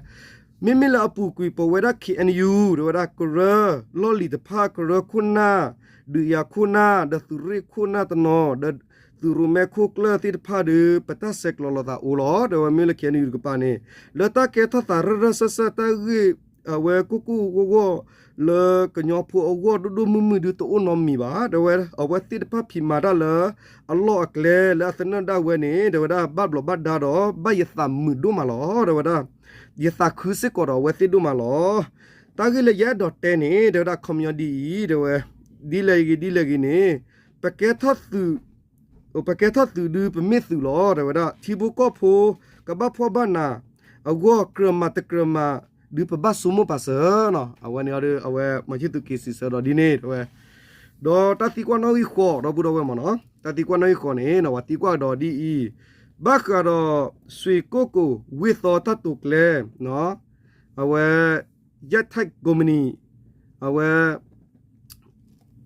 မ့မ့ၢ်လၢအပူၤကွံာ် ပဝဲဒၣ် KNU တဲဝဲဒၣ် ကရၢလီၢ်လံၤတဖၣ် ကရၢခိၣ်နၢ် ဒုးယၤခိၣ်နၢ် ဒီးသုးရ့ၣ်ခိၣ်နၢ်တနီၤ ဒီးသုးရိၣ်မဲခိၣ်ကျၢၢ်သ့ၣ်တဖၣ်ဒီး ပတၢ်ဆဲးကျိးလိာ်သးအိၣ်လီၤ တဲဝဲ မ့ၢ်လၢ KNU တကပၤန့ၣ် လၢတၢ်ကဲထီၣ်သးရၢၢ်ရၢၢ်စၢၢ်စၢၢ်တၢ်ဂ့ၢ် အဝဲကိၢ်ကိၢ်ဂီၢ်ဂီၢ် လၢကညီဖိအဂီၢ်ဒိၣ်ဒိၣ်မုၢ်မုၢ်ဒုးတအိၣ်နီတမံၤဘၣ် တဲဝဲ, အဝဲသ့ၣ်တဖၣ်ဖံးမၤတၢ်လၢ အလီၢ်အကျဲလၢအသနၢၣ်ဒၣ်ဝဲန့ၣ် တဲဝဲဒၣ် ဘၣ်ဘျီးဘၣ်ဒါဒီး ဘၣ်ယသးမုာ်ဒိၣ်မးလီၤ တဲဝဲဒၣ်, ယသးခုစ့ၢ်ကီးဒီးအဝဲသ့ၣ်ဒိၣ်မးလီၤ. တၢ်ဂ့ၢ်လၢယအဲၣ်ဒိးတဲန့ၣ် တဲဝဲဒၣ် ခီပညီဒ်အံၤ တဲဝဲ, ဒ်လဲၣ်ဂ့ၤဒ်လဲၣ်ဂ့ၤန့ၣ် ပကဲထီၣ်သုး ပကဲထီၣ်သုးဒုး ပမ့ၢ်သုးလီၤ တဲဝဲဒၣ် ထံဖိကီၢ်ဖိ ကဘၣ်ဖှီၣ်ဘၣ်နး အဂီၢ်ကြၢးမၤတကြၢးမၤ ဒုးပဘၣ်ဆိကမိၣ်ပာ်စၢၤနီၤ. အဝဲန့ၣ်ဒီး အဝဲမီၤဆံၣ်သူးက့ၤစံးဆၢဒီးဒ်န့ၣ် တဲဝဲ, ဒီးတၢ်သံကွၢ်နီၣ်ဂံၢ်ဃိး ဒီပုၢ်ဒီဝဲၢ်မ့ၢ်နီၤ, တၢ်သံကွၢ်နီၣ်ဂံၢ်ဃိးန့ၣ် ပှၤသံကွၢ်ကဒီးဒ်အံၤ, ဘၣ်ဃးဒီး ဆွ့ၣ်ကိၣ်ကိၣ်ဝ့ၢ်သီတၢ်တိာ်ကျဲ အဝဲ ယဲၢ်ထၢၣ်ကိးမုၢ်နံၤ အဝဲ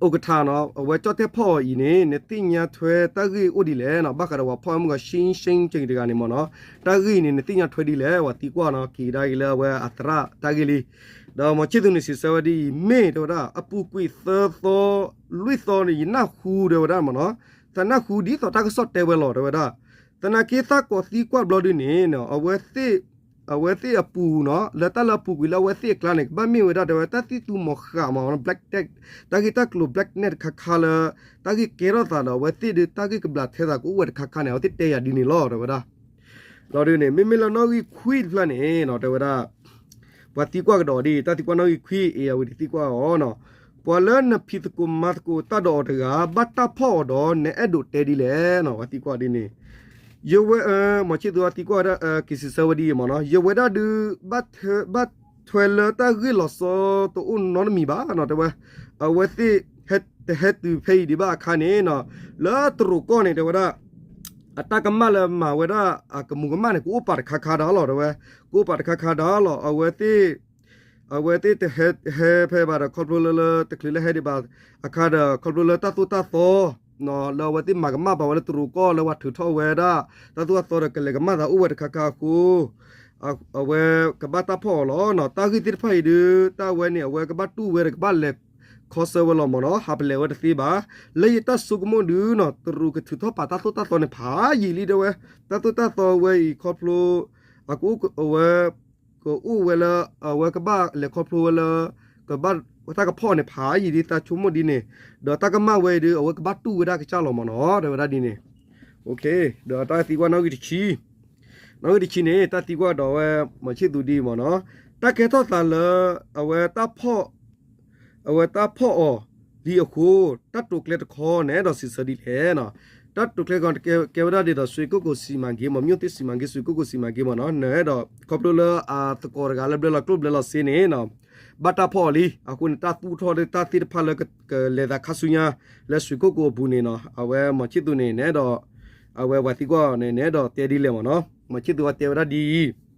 အိၣ်ကထါနီၤ အဝဲကၠီၣ်တဲၣ်ဖီၣ်အီၤအံၤန့ၣ် နသ့ၣ်ညါထွဲတၢ်ဂ့ၢ်အိၣ်ဒ်လဲၣ်နီၤ. ဘၣ်ဃးဒီးပှၤဖီၣ်မုၢ်ဂီၤ ရှ့ရှ့တဂၤန့ၣ်မ့ၢ်နီၤ, တၢ်ဂ့ၢ်အံၤန့ၣ် နသ့ၣ်ညါထွဲဒ်လဲၣ် ပှၤသံကွၢ်နီၤ, က့ၤကဒါက့ၤလၢအဝဲအသရၣ်တၢ်ဂ့ၢ်လံ. ဒီးမီၤဆံၣ်သူးန့ၣ်စံးဆၢဝဲဒ်အံၤ, မ့ၢ်တဲဝဲဒၣ် အပူၤကွံာ်သၢသီ လွံၢ်သီန့ၣ် ယနၢ်ဟူတဲဝဲဒၣ်မ့ၢ်နီၤ, သးနၢ်ဟူဒ်သိးတၢ်ကစီၣ်တဲဝဲလီၤ တဲဝဲဒၣ်. သနာ်က့သးကိးသံကွၢ်ဘျီဒုန့ၣ် အဝဲသ့ၣ်အပူၤနီၤ လၢတၢ်လၢအပူၤကွံာ်လၢအဝဲသ့ၣ်အကျါန့ၣ် ကဘၣ်မ့ၢ်ဝဲဒၣ်တဲဝဲ တၢ်သံၣ်သူမီၤဃာ်မ့ၢ်နီၤ black, တၢ်ဂ့ၢ်တၢ်ကျိၤ black net တခါခါလၢ တၢ်ဂ့ၢ်ကဲထီၣ်သးဒီးအဝဲသ့ၣ်ဒီး တၢ်ဂ့ၢ်ကဘျးထဲသးကအိၣ်ဝဲတခါခါန့ၣ် အဝဲသ့ၣ်တဲယၤဒ်န့ၣ်လီၤ တဲဝဲဒၣ်. လီၤဒုန့ၣ် မ့မ့ၢ်လၢနီၣ်ဂံၢ်ခွံတဖျၢၣ်န့ၣ်နီၤ တဲဝဲဒၣ် ပှၤသံကွၢ်ကဒီးဒ်အံၤ, တၢ်သံကွၢ်နီၣ်ဂံၢ်ခွံ အ့ၣ် အဝဲသံကွၢ်အီၤနီၤ, ပှၤလၢနဖံးသကိးမၤသကိးတၢ်ဒီးအီၤတဂၤ ဘၣ်တၢ်ဖီၣ်အီၤဒီး နအဲၣ်ဒိးတဲဒ်လဲၣ်နီၤ ပှၤသံကွၢ်ဒ်န့ၣ်. ယဝဲ မီၤဆံၣ်သူးသံကွၢ်ဝဲဒၣ် က့ၤစံးဆၢဝဲဒ်အံၤမ့ၢ်နီၤ, ယဝဲဒၣ်ဒုး ဘၣ်ထွဲလၢတၢ်ဂ့ၢ်လီၤဆီတအိၣ်နီတမံၤဘၣ်နီၤ တဲဝဲ, အဝဲသ့ၣ် တဟဲတုၤဖဲအံၤဒံးဘၣ်အခါန့ၣ်နီၤ, လၢတရူးကီၢ်န့ၣ် တဲဝဲဒၣ် အတၢ်ကမၣ်လၢမၤဝဲဒၣ်အကမူၤကမၣ်န့ၣ် ကအိၣ်ပာ်တခါခါဒၣ်လီၤ တဲဝဲ, ကအိၣ်ပာ်တခါခါဒၣ်လီၤ. အဝဲသ့ၣ် အဝဲသ့ၣ်တဟဲဖဲဘၣ်ဒီး ခီဖျိလၢလၢတချုးလၢဟဲဒံးဘၣ်အခါဒီး ခီဖျိလၢတၢ်သိၣ်တၢ်သီ လၢအဝဲသ့ၣ်မၤကမၣ်ဘၣ်ဝဲလၢတရူးကီၢ်လၢပှၤထုးထီၣ်ဝဲဒၣ် တၢ်သိၣ်တၢ်သီဒီးကလဲၤကမၣ်သးအိၣ်ဝဲတခါခါအဃိ အဝဲကဘၣ်တၢ်ဖီၣ်အီၤလီၤနီၤ. တၢ်ဂ့ၢ်သ့ၣ်တဖၣ်အံၤဒုး တၢ်ဝဲန့ၣ် အဝဲကဘၣ်တူၢ်ဝဲဒီးကဘၣ်လဲၤခီဆၢဝဲလီၤမ့ၢ်နီၤ, ဟးပလဲၤဝဲတသ့ဘၣ်. လၢယတၢ်ဆိကမိၣ်ဒုးနီၤ တရူးကထုးထီၣ်ပာ်တၢ်သိၣ်တၢ်သီန့ၣ် ဖးယံာ်လံ တဲဝဲ, တၢ်သိၣ်တၢ်သီဝဲအံၤခီဖျိ အကအိၣ်ဝဲ ကအိၣ်ဝဲလၢ အဝဲကဘၣ်လဲၤခီဖျိဝဲလၢ ကဘၣ်တၢ်ကဖီၣ်န့ၣ် ဖးယံာ်ဒ်သးဆိကမိၣ်ဒ်န့ၣ်, ဒီးတၢ်ကမၣ်ဝဲအံၤဒုး အဝဲကဘၣ်တူၢ်ဝဲဒၣ်ကစၢ်လီၤမ့ၢ်နီၤ တဲဝဲဒၣ်ဒ်န့ၣ်. ဒီးတၢ်သံကွၢ်နီၣ်ဂံၢ်တဆံ, နီၣ်ဂံၢ်တဆံန့ၣ် တၢ်သံကွၢ်ဒီးဝဲ မီၤဆံၣ်သူးဒ်အံၤမ့ၢ်နီၤ, တၢ်ကဲထီၣ်သးလၢ အဝဲတၢ်ဖီၣ် အဝဲတၢ်ဖီၣ်အီၤလံအဃိ တၢ်တိာ်ကျဲတခီ နအဲၣ်ဒိးစံးဆၢဒ်လဲၣ်နီၤ. တၢ်တိာ်ကျဲတခီ ကဲဝဲဒၣ်ဒ်သိး ဆွ့ၣ်ကိၣ်ကိၣ် စီမံကိန်းမ့ၢ် မြို့သစ် စီမံကိန်း ဆွ့ၣ်ကိၣ်ကိၣ် စီမံကိန်းမ့ၢ်နီၤ, နအဲၣ်ဒိး ခီဖျိလၢအသကိးတဂၤလၢဘျၢလီၤကျိၣ်ဘျၢလီၤစ့န့ၣ်နီၤ ဘၣ်တၢ်ဖီၣ်အီၤလံ, အဃိန့ၣ် တၢ်သူၣ်ထီၣ်လၢတၢ်သ့ၣ်တဖၣ်လၢကလဲၤသးခါဆူညါ လၢဆွ့ၣ်ကိၣ်ကိၣ်အပူၤန့ၣ်နီၤ, အဝဲမီၤဆံၣ်သူးန့ၣ် နအဲၣ်ဒိး အဝဲပှၤသံကွၢ်အီၤန့ၣ် နအဲၣ်ဒိးတဲဒ်လဲၣ်မ့ၢ်နီၤ, မီၤဆံၣ်သူးအတဲဝဲဒၣ်ဒ်အံၤ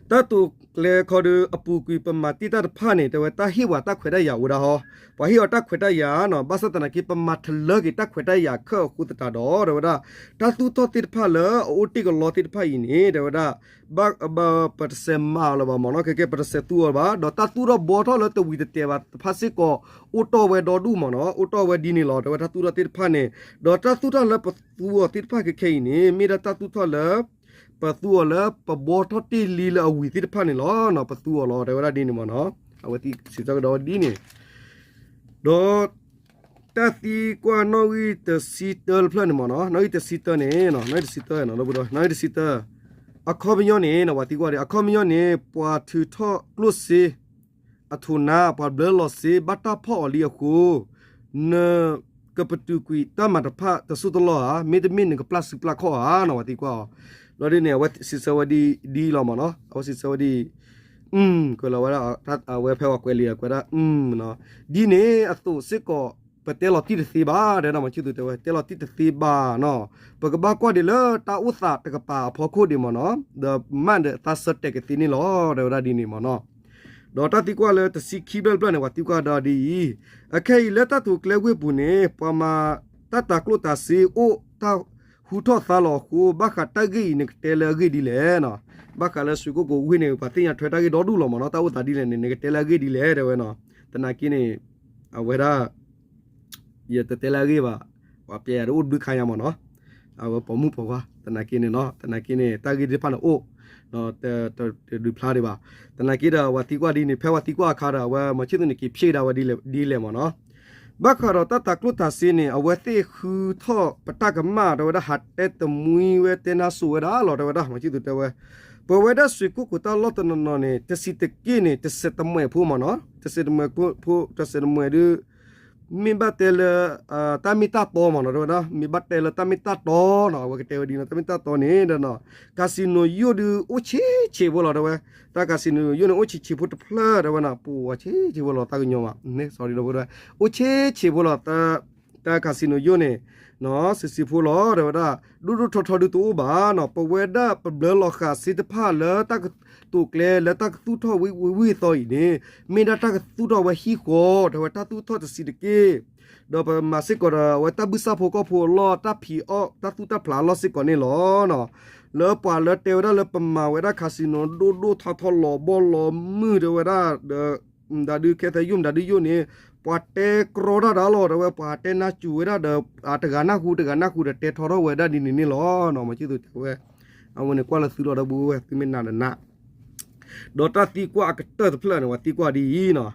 တၢ်တိာ်ကျဲခီဒုး အပူၤကွံာ်ပမၤတ့ၢ်တၢ်တဖၣ်န့ၣ် တဲဝဲတၢ်ဟ့ၣ်ပှၤတၢ်ခွဲးတၢ်ယာ်အိၣ်ဝဲဒၣ်ဟီ, ပှၤဟ့ၣ်အီၤတၢ်ခွဲးတၢ်ယာ်နီၤ, ဘၣ်ဆၣ်သနာ်က့ ပမၤထလၢက့ၤတၢ်ခွဲးတၢ်ယာ်ခဲအဃိသတးဒီး တဲဝဲဒၣ် တၢ်သူၣ်ထီၣ်သ့ၣ်တဖၣ်လၢအအိၣ်တ့ၢ်ကလီသ့ၣ်တဖၣ်အံၤန့ၣ် တဲဝဲဒၣ် ဘၣ်ပတစဲးမၤအီၤလၢၤဘၣ်မ့ၢ်နီၤ, ခဲကဲပတစဲးသူအီၤဘၣ်, ဒီးတၢ်သူၣ်ထီၣ်ဘှီထီၣ်လၢတဝံၤတတဲာ်ဘၣ်တဖၣ်စ့ၢ်ကီး အိၣ်တီၢ်ဝဲဒီဒူၣ်မ့ၢ်နီၤ, အိၣ်တီၢ်ဝဲဒ်န့ၣ်လီၤ, တဲဝဲတၢ်သူၣ်ထီၣ်သ့ၣ်တဖၣ်န့ၣ်, ဒီးတၢ်သူၣ်ထီၣ်လၢပသူအီၤသ့ၣ်တဖၣ်ခဲခဲအံၤန့ၣ် မ့ၢ်ဒၣ်တၢ်သူၣ်ထီၣ်လၢ ပသူအီၤလၢပဘှီထီၣ်တ့ၢ်လံလၢအဝံၤသ့ၣ်တဖၣ်န့ၣ်လီၤ, ပသူအီၤလီၤ, တဲဝဲဒၣ်ဒ်န့ၣ်မ့ၢ်နီၤ, အဝဲသ့ၣ်စံးဆၢကဒီးဝဲဒ်န့ၣ်, ဒီး တၢ်သံကွၢ်နီၣ်ဂံၢ်တဆံတၢတဖျၢၣ်န့ၣ်မ့ၢ်နီၤ, နီၣ်ဂံၢ်တဆံတၢန့ၣ်, နီၣ်ဂံၢ်တဆံတၢ, နီၣ်ဂံၢ်တဆံတၢ, အခီပညီန့ၣ် ပှၤသံကွၢ်ဒ် အခီပညီန့ၣ် ပှၤထုးထီၣ်ကျိၣ်စ့ အထိးနါ ပှၤဘျၢလီၤစ့ ဘၣ်တၢ်ဖီၣ်အီၤလံအဃိ နကပတုာ်ကွံာ်တၢ်မၤတဖၣ်တစိၢ်တလီၢ်ဧါ, မ့တမ့ၢ်နကပျၢ်စုပျၢ်ခီၣ်ဧါနီၤ, ပှၤသံကွၢ်အီၤ, လီၤဒ်န့ၣ် အဝဲစံးဆၢဝဲဒ်အံၤလီၤမ့ၢ်နီၤ, အဝဲစံးဆၢဝဲဒ်အံၤ ကွဲးလီၤဝဲဒၣ် အဝဲဖဲပှၤကွဲးလံာ်ကွဲးဒၣ် ဒ်န့ၣ်အသိးစ့ၢ်ကီး ပတဲလီၤတံၢ်တသ့ဘၣ်, တဲဒၣ်မၤဆံသူးတဲဝဲ တဲလီၤတံၢ်တသ့ဘၣ်နီၤ, ပကဘၣ်ကွၢ်ဒံးလၢတၢ်အိၣ်သးတကပၤအဖီခိၣ်ဒံးမ့ၢ်နီၤ, ဒီးမ့ၢ်ဒီးသးဆၢတဲာ်ကသ့န့ၣ်လီၤ, တဲဝဲဒၣ်ဒ်န့ၣ်မ့ၢ်နီၤ. ဒီးတၢ်သံကွၢ်လၢတဆံခံဘျဲၣ်တဖျၢၣ်န့ၣ် ပှၤသံကွၢ်ဒီးဒ်အံၤ, အခဲအံၤလၢတၢ်တိာ်ကျဲဝ့ၢ်ပူၤန့ၣ် ပှၤမၤတၢ်တၤကျိၣ်တၤစ့အိၣ် တၢ်ဟူထီၣ်သါလီၤအဃိ ဘၣ်ဃးတၢ်ဂ့ၢ်အံၤ နကတဲလၢအဂ့ၢ်ဒ်လဲၣ်နီၤ, ဘၣ်ဃးလၢဆွ့ၣ်ကိၣ်ကိၣ်ဝ့ၢ်န့ၣ် ပှၤသ့ၣ်ညါထွဲတၢ်ဂ့ၢ်ဒီဒူၣ်လီၤမ့ၢ်နီၤ, တၢ်အိၣ်သးဒ်လဲၣ်န့ၣ် နကတဲလၢအဂ့ၢ်ဒ်လဲၣ် တဲဝဲနီၤ, သနာ်က့န့ၣ် အဝဲဒၣ် ယတတဲလၢအဂ့ၢ်ဘၣ်, ပှၤပျဲယၤတအိၣ်တဘျုးခါညါမ့ၢ်နီၤ, အဝဲပိာ်မုၣ်ပိာ်ခွါ, သနာ်က့န့ၣ်နီၤ, သနာ်က့န့ၣ် တၢ်ဂ့ၢ်သ့ၣ်တဖၣ်န့ၣ်အိၣ်, တဒုးဖျါဒံးဘၣ်, သနာ်က့ဒီး ပှၤသံကွၢ်ဒ်န့ၣ် ဖဲပှၤသံကွၢ်အခါဒီး အဝဲမၤဆံသူးန့ၣ်က့ၤဖျ့ဒၣ်ဝဲဒ်လဲၣ်မ့ၢ်နီၤ, ဘၣ်ဃးဒီးတၢ်တၤကျိၣ်တၤစ့န့ၣ် အဝဲသ့ၣ်ဃုထီၣ်ပတၢ်ကမၣ် တဲဝဲဒၣ်ဟးတဲတမှံဝဲတဲနါစိၤဝဲဒၣ်လီၤ တဲဝဲဒၣ် မၤဆံသူးတဲဝဲ, ပဝဲဒၣ်ဆွ့ၣ်ကိၣ်ကိၣ်တၢ်လီၢ်တနီၤနီၤန့ၣ် တဆံးတက့ၢ်န့ၣ် တဆဲးတမှဲၣ်ဖိမ့ၢ်နီၤ, တဆဲးတမှဲၣ်ဖိ တဆဲးတမှဲၣ်ဒုး မ့ၢ်ဘၣ်တဲလၢ တၢ်မ့ၢ်တၢ်တီမ့ၢ်နီၤ တဲဝဲဒၣ် မ့ၢ်ဘၣ်တဲလၢတၢ်မ့ၢ်တၢ်တီနီၤ အဝဲကတဲဝဲဒ်နီၤ တၢ်မ့ၢ်တၢ်တီန့ၣ်ဒီး casino ယိၣ်ဒုးအိၣ်ဆံးဆံးဖိလီၤ တဲဝဲ တၢ် casino ယိၣ်န့ၣ် အိၣ်ဆံးဆံးဖိတဖျၢၣ် တဲဝဲနီၤ ပှၤဆံးဆံးဖိလီၤ တၢ်ကညီမး sorry ဒီပုၢ်ဒီဝဲၢ် အိၣ်ဆံးဆံးဖိလီၤ တၢ် casino ယိၣ်န့ၣ် ဆံးဆံးဖိလီၤ တဲဝဲဒၣ် ဒိၣ်ဒိၣ်ထီထီဒုးတအိၣ်ဘၣ်နီၤ ပဝဲဒၣ်ပဘျၢလီၤဃာ်စ့တဖၣ်လၢတၢ်ကတိၤကျဲလၢတၢ်ကသူၣ်ထီၣ်ဝံၤဝံၤအသီအံၤန့ၣ် မ့ၢ်ဒၣ်တၢ်ကသူၣ်ထီၣ်ဝဲဟံၣ်ဃီ တဲဝဲတၢ်သူၣ်ထီၣ်တဆံးတက့ၢ် ဒီးပမၤစ့ၢ်ကီးဒီး အဝဲတၢ်ဘုၣ်စၢ်ဖိကီၢ်ဖိအလီၢ် တၢ်ဖံးအီၣ် တၢ်သူၣ်တၢ်ဖျးအလီၢ်စ့ၢ်ကီးန့ၣ်လီၤ. လၢပှၤလၢတဲဝဲဒၣ်လၢပမၤဝဲဒၣ် casino ဒိၣ်ဒိၣ်ထီထီလီၤဘီလီၤမုၢ်တဲဝဲဒၣ်ဒီး မတၤဒုးခဲသဲယိၣ် မတၤဒုးယိၣ်န့ၣ် ပှၤတဲကြီတၢ်ဒီးလီၤ တဲဝဲ ပှၤတဲနၢ်စူၤဝဲဒၣ်ဒီး တဂၤနၢ်ဟူ တဂၤနၢ်ဟူဒီး တဲထီထီၣ်ဝဲဒၣ်ဒ်န့ၣ်န့ၣ်လီၤ. မၤဆံသူတဲဝဲ အဝဲန့ၣ်ကွၢ်လၢသုလီၤဒီပုၢ်ဝဲၢ် သုမ့ၢ်နာ်ဒီးနာ် ဒီးတၢ်သံကွၢ်အကတၢၢ်တဖျၢၣ်န့ၣ် ပှၤသံကွၢ်ဒ်အံၤနီၤ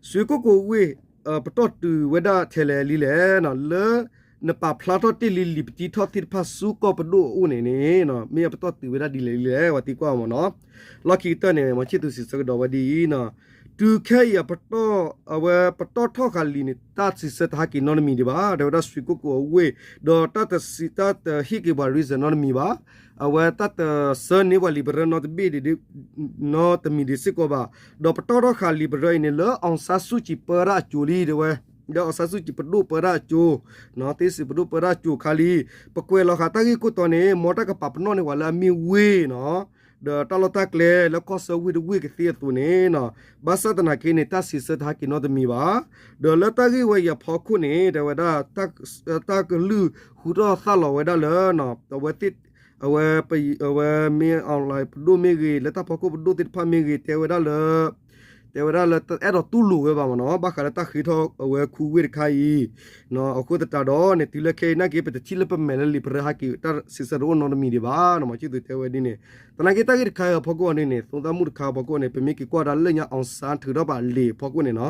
ရွှေကုက္ကိုအဝ့ၢ် ပတီၢ်တုၤဝဲဒၣ်ထဲလဲၣ်လံလဲၣ်နီၤ လၢနပာ်ဖျါထီၣ်တ့ၢ်လံလံာ်ပတံထီၣ်သ့ၣ်တဖၣ်ဆူကီၢ်ပဒိၣ်အအိၣ်န့ၣ်န့ၣ် မ့ၢ်အပတီၢ်တုၤဝဲဒၣ်ဒ်လဲၣ်လံလဲၣ် ပှၤသံကွၢ်မ့ၢ်နီၤ လီၢ်ခံကတၢၢ်န့ၣ် မၤဆံသူစံးဆၢကဒီးဝဲဒ်အံၤနီၤ တုၤခဲအံၤအပတီၢ် အဝဲပတီၢ်ထီၣ်ဃာ်လံာ်န့ၣ် တၢ်စံးဆၢတဟဲက့ၤနီတမံၤဒံးဘၣ် တဲဝဲဒၣ် ရွှေကုက္ကိုအဝ့ၢ် ဒီးတၢ်တစံး တၢ်တဟ့ၣ်က့ၤပှၤ reason နီတမံၤဘၣ် အဝဲတၢ်တဆှၢန့ၢ်ပှၤလံာ်ပရၢနီတဘ့ၣ်ဒံး နီတမံၤဒံးစ့ၢ်ကီးဘၣ် ဒီးပတီၢ်ထီၣ်ဃာ်လံာ်ပရၢအံၤန့ၣ် လၢအောင်ဆန်းစုကြည်ပၢဒၣ်အစိၤလံ တဲဝဲ လၢအောင်ဆန်းစုကြည်ပဒိၣ်ပၢဒၣ်အစိၤ သ့စံးပဒိၣ်ပၢဒၣ်အစိၤခါလံ ပကွဲးလီၤဃာ်တၢ်ဂ့ၢ်ခိၣ်တီန့ၣ် မ်တၢ်ကပာ်ပနီၣ်န့ၢ်ပှၤလၢအမ့ၢ်ဝ့ၢ်နီၤ ဒီးတၢ်လီၢ်တၢ်ကျဲလၢကီၢ်ဆၢဝ့ၢ်တဝ့ၢ်ကသ့အသိးန့ၣ်နီၤ ဘၣ်ဆၣ်သနာ်က့န့ၣ် တၢ်စံးဆၢတဟဲက့ၤနီတမံၤဘၣ် ဒီးလၢတၢ်ဂ့ၢ်ဝဲအံၤအဖီခိၣ်န့ၣ် တဲဝဲဒၣ် တၢ်ကလုၢ်ဟူထီၣ်သၣ်လီၤဝဲဒၣ်လၢ အဝဲသ့ၣ် အဝဲ အဝဲမ့ၢ် online ပဒိၣ်မ့ၢ်ဂ့ၤ လၢတၢ်ဖီခိၣ်ပဒိၣ်သ့ၣ်တဖၣ်မ့ၢ်ဂ့ၤ တဲဝဲဒၣ်လၢ တဲဝဲဒၣ်လၢတအဲၣ်ဒိးတူၢ်လိာ်ဝဲဘၣ်မ့ၢ်နီၤ ဘၣ်ဃးလၢတၢ်ဃ့ထီၣ်အဝဲခူဝ့ၢ်တခါအံၤ အဃိသတးဒီးန့ၣ် တုၤလၢခဲအံၤနာ်က့ ပတထံၣ်လၢပမဲာ်လၢလံာ်ပရၢဟဲက့ၤ တၢ်စံးဆၢတအိၣ်နီတမံၤဒံးဘၣ် မၤဆံသူတဲဝဲဒ်န့ၣ် သနာ်က့တၢ်ဂ့ၢ်တခါအံၤအဖီခိၣ်အီၤန့ၣ်န့ၣ် သိသးမုၣ်တခါအဖီခိၣ်န့ၣ် ပမ့ၢ်က့ၤကွၢ်ဒၣ်လၢညါ အောင်ဆန်း ထုးထီၣ်ဘၣ်လံာ်အဖီခိၣ်န့ၣ်နီၤ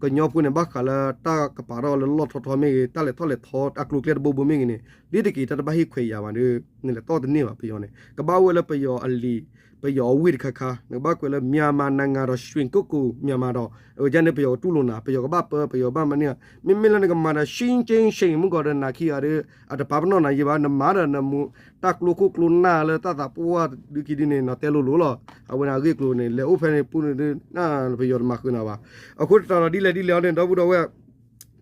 ကညီဖိန့ၣ် ဘၣ်ဃးလၢတၢ်ကပာ်ထီၣ်လၢလီၢ်ထီထီမ့ၢ်ဂ့ၤ တၢ်လဲၤထီၣ်လဲၤထီအကျိၤအကျဲတဘိဘိမ့ၢ်ဂ့ၤန့ၣ် ဒ်တက့ၤတၢ်တဘၣ်ဟ့ၣ်ခွဲးယာ်ဘၣ်ဒီး နလဲၤတီၢ်တန့ၢ်ဘၣ်ပယီၤန့ၣ် ကဘၣ်အိၣ်ဝဲလၢပယီၤအလံာ် ပယီၤအဝ့ၢ်တခါခါ နကဘၣ်ကွဲးလၢ မြန်မာနိုင်ငံတော် ရွှေကုက္ကို မြန်မာတော် အဝဲန့ၣ်ပယီၤကတူၢ်လိာ်နၤ ပယီၤကဘၣ်ပၢ ပယီၤကဘၣ်မၤန့ၢ် မ့မ့ၢ်လၢနကမၤဒီး ရှင်းရှင်းရှင်း မုၢ်ကီၤဒီးနၤခံဂၤဒီး အတပာ်ပနီၣ်နၤယံၤဘၣ် နမၤဒီးနမူ တၢ်ကျိခိၣ်ကျိနၢ်လၢတၢ်သးပှၢ်ဒုးခံဒုးန့ၣ် နတဲလိၤလိၤလီၤ အဝဲန့ၣ်အဂ့ၢ်အကျိၤန့ၣ် လဲၤအိၣ်ဖဲန့ၣ်ပူၤန့ၣ်ဒုး ပယီၤတမၤဃုာ်နၤဘၣ် အဃိသတးဒီးဒ်လဲၣ်ဒ်လဲၣ်အီၤန့ၣ် ဒီပုၢ်ဒီဝဲၢ်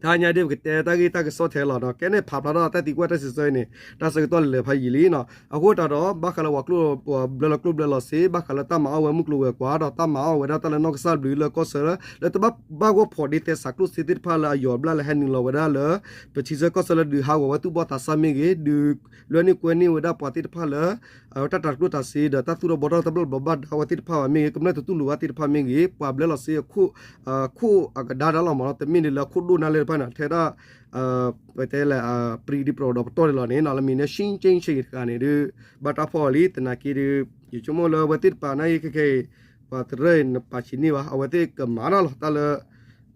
တဟါညါဒ်ပကတဲတၢ်ဂ့ၢ်တၢ်ကစီၣ်ထဲလီၤနီၤ ကဲန့ၣ်ဖးဖျါထီၣ်တၢ်သံကွၢ်တၢ်စံးဆၢအံၤန့ၣ် တၢ်ဆၢကတီၢ်လဲၤဖးယံာ်လံနီၤ အဃိသတးဒီး ဘၣ်ဃးလၢပှၤကျိၣ်ပှၤဘျၢလၢကျိၣ်ဘျၢလီၤစ့ ဘၣ်ဃးလၢတၢ်မၤအီၣ်ဝဲမုၢ်ကျိၤဝဲၤကွာ်ဒီး တၢ်မၤအီၣ်ဝဲဒၣ်တၢ်လၢနီၢ်ကစၢ်ဘျုးလၢကီၢ်ဆၢ လၢတဘၣ်ဘၣ်ဂီၢ်ဖီၣ်ဒ်သဲစးကျိၣ်စ့သ့ၣ်တဖၣ်လၢအယီၤဘျၣ်လၢဟဲနုာ်လီၤဝဲဒၣ်လၢ ပထံဆၢကီၢ်ဆၢလၢဒုးဟးဂီၤဝဲသူၣ်ဘီၣ်သးစၢ်မ့ၢ်ဂ့ၤ ဒုးလွဲန့ၢ်ကွဲန့ၢ်ဝဲဒၣ်ပှၤသ့ၣ်တဖၣ်လၢ အဝဲတၢ်တၤကျိၣ်တၤစ့ဒီးတၢ်သူၣ်ထီၣ်ဘှီထီၣ်တၢ်ဘျၣ်ဘျီးဘၣ်ဒါဝဲသ့ၣ်တဖၣ်ဘၣ်မ့ၢ်ဂ့ၤ ကမျၢၢ်တတူၢ်လိာ်ဘၣ်သ့ၣ်တဖၣ်မ့ၢ်ဂ့ၤ ပှၤဘျၢလီၤစ့အခိၣ် ခိၣ်အကဒါတၢ်လီၤမးနီၤ တမ့ၢ်ဒ်လၢအခိၣ်ဒိၣ်နၢ်လဲၢ်တဖၣ်န့ၣ် ထဲဒၣ် ပတဲလဲၣ် ပြံဒံပြိၤဒီးပတီၢ်န့ၣ်လီၤန့ၣ်နီၤ လၢမံၤန့ၣ် ရှင်းရှင်းရှင်း တခါန့ၣ်ဒုး ဘၣ်တၢ်ဖီၣ်အီၤလံ သနာ်က့ဒုး ယဆိကမိၣ်လၢအဝဲသ့ၣ်တပာ်နာ်က့ခဲခဲအံၤ ပှၤတရၢၣ်အံၤနပာ်ဆံးန့ၢ်ဘၣ် အဝဲသ့ၣ်ကမၤတၢ်လီၤ တၢ်လၢ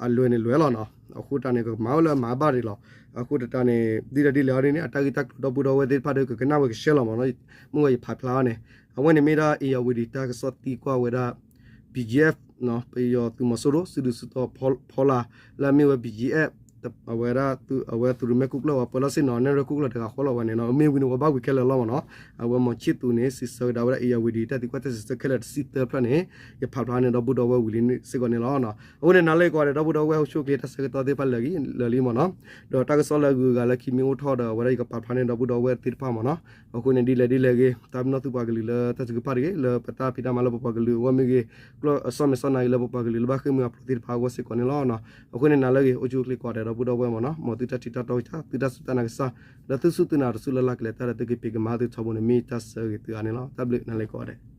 အလွဲၢ်န့ၣ်လွဲၢ်လီၤနီၤ အဃိတၢ်န့ၣ် ကမၤဝဲလၢအမၤဘၣ်ဒံးလီၤ အဃိတၢ်န့ၣ် ဒ်လဲၣ်ဒ်လဲၣ်အီၤဒ်န့ၣ် အတၢ်ဂ့ၢ်တၢ်ကျိၤဒီပုၢ်ဒီဝဲၢ်သ့ၣ်တဖၣ်ဒီး ကကနၣ်ဝဲကရှဲလီၤမးနီၤ မုၢ်ဂီၤယဖးဖျါအီၤန့ၣ် အဝဲန့ၣ်မ့ၢ်ဒၣ် ဧရာဝတီ တၢ်ကစီၣ်သံကွၢ်ဝဲဒၣ် BGF ပယီၤသုးမီၤစိရိၤ စုဒုးစုတီၤဖီလာ် လၢအမ့ၢ်ဝဲ BGF အဝဲဒၣ် အဝဲသုးရူးမဲာ်ခိၣ်ကျၢၢ်ဝဲပၢလီၤစ့ၢ်နီၤ နဲၣ်ရွဲၣ်ခိၣ်ကျၢၢ်တဂၤဃီလီၤဝဲန့ၣ်နီၤ မ့ၢ်ဝံၤန့ၣ် ပှၤဘၣ်ဝံၤခဲလၢာ်လီၤမးနီၤ အဝဲမီၤဆံၣ်သူးန့ၣ် စံးဆၢကဒါဝဲဒၣ် ဧရာဝတီ တၢ်သံကွၢ်တၢ်စံးဆၢခဲလၢာ်တဆံသၢဖျၢၣ်န့ၣ် ယဖးဖျါန့ၣ်ဒီပုၢ်ဒီဝဲၢ်ဝံၤလံစ့ၢ်ကီးန့ၣ်လီၤ. အဃိန့ၣ် နၤလၢယကိးဂၤဒဲး ဒီပုၢ်ဒီဝဲၢ် ဟိၣ်ဆူၣ်ချ့တၢ်ဆၢကတီၢ်သ့ၣ်တဖၣ်လၢာ်လံမးနီၤ ဒီးတၢ်ကစီၣ်လၢအဂုၤအဂၤလၢခံမ့ၢ်အိၣ်ထီၣ်ဒီး အဝဲဒၣ်ယကပာ်ဖျါန့ၣ်ဒီပုၢ်ဒီဝဲၢ်သ့ၣ်တဖၣ်မးနီၤ အဃိန့ၣ် ဒ်လဲၣ်ဒ်လဲၣ်ဂ့ၤ တၢ်ပနီၣ်သုပှၤကလုာ်လၢတၢ်ထုကဖၣ်တဂ့ၤ လၢပတၢ်ဖံးတၢ်မၤလၢပပှၤကလုာ်အဂီၢ်မ့ၢ်ဂ့ၤ အစီၣ်မဲာ်စီၣ်နၤဂ့ၤလၢပပှၤကလုာ်လၢဘၣ်ဃ့ၢ်မှံဟးဖျိးသ့ၣ်တဖၣ်အဂီၢ်စ့ၢ်ကီးန့ၣ်လီၤ. အဃိန့ၣ် နၤလၢအဂ့ၤ အိၣ်ဆူၣ်အိၣ်ချ့ကိးဂၤဒဲး ဒီပုၢ်ဒီဝဲၢ်မးနီၤ မ်သုတၢ်ထံၣ်တၢ်တီကစၢ် သုတၢ်စူၢ်တၢ်နာ်ကစၢ် လၢသုစူၢ်သုနာ်တစူၢ်လၢ်လၢ်ကလဲၤတၢ်ဒီး သုက့ၤပ့ၤကမၤသုထီဘိန့ၣ် မ့ၢ်တၢ်ဆၢဂ့ၤသုဂၤန့ၣ်လီၤ. တၢ်ဘျုးနၤလၢကိးဂၤဒဲး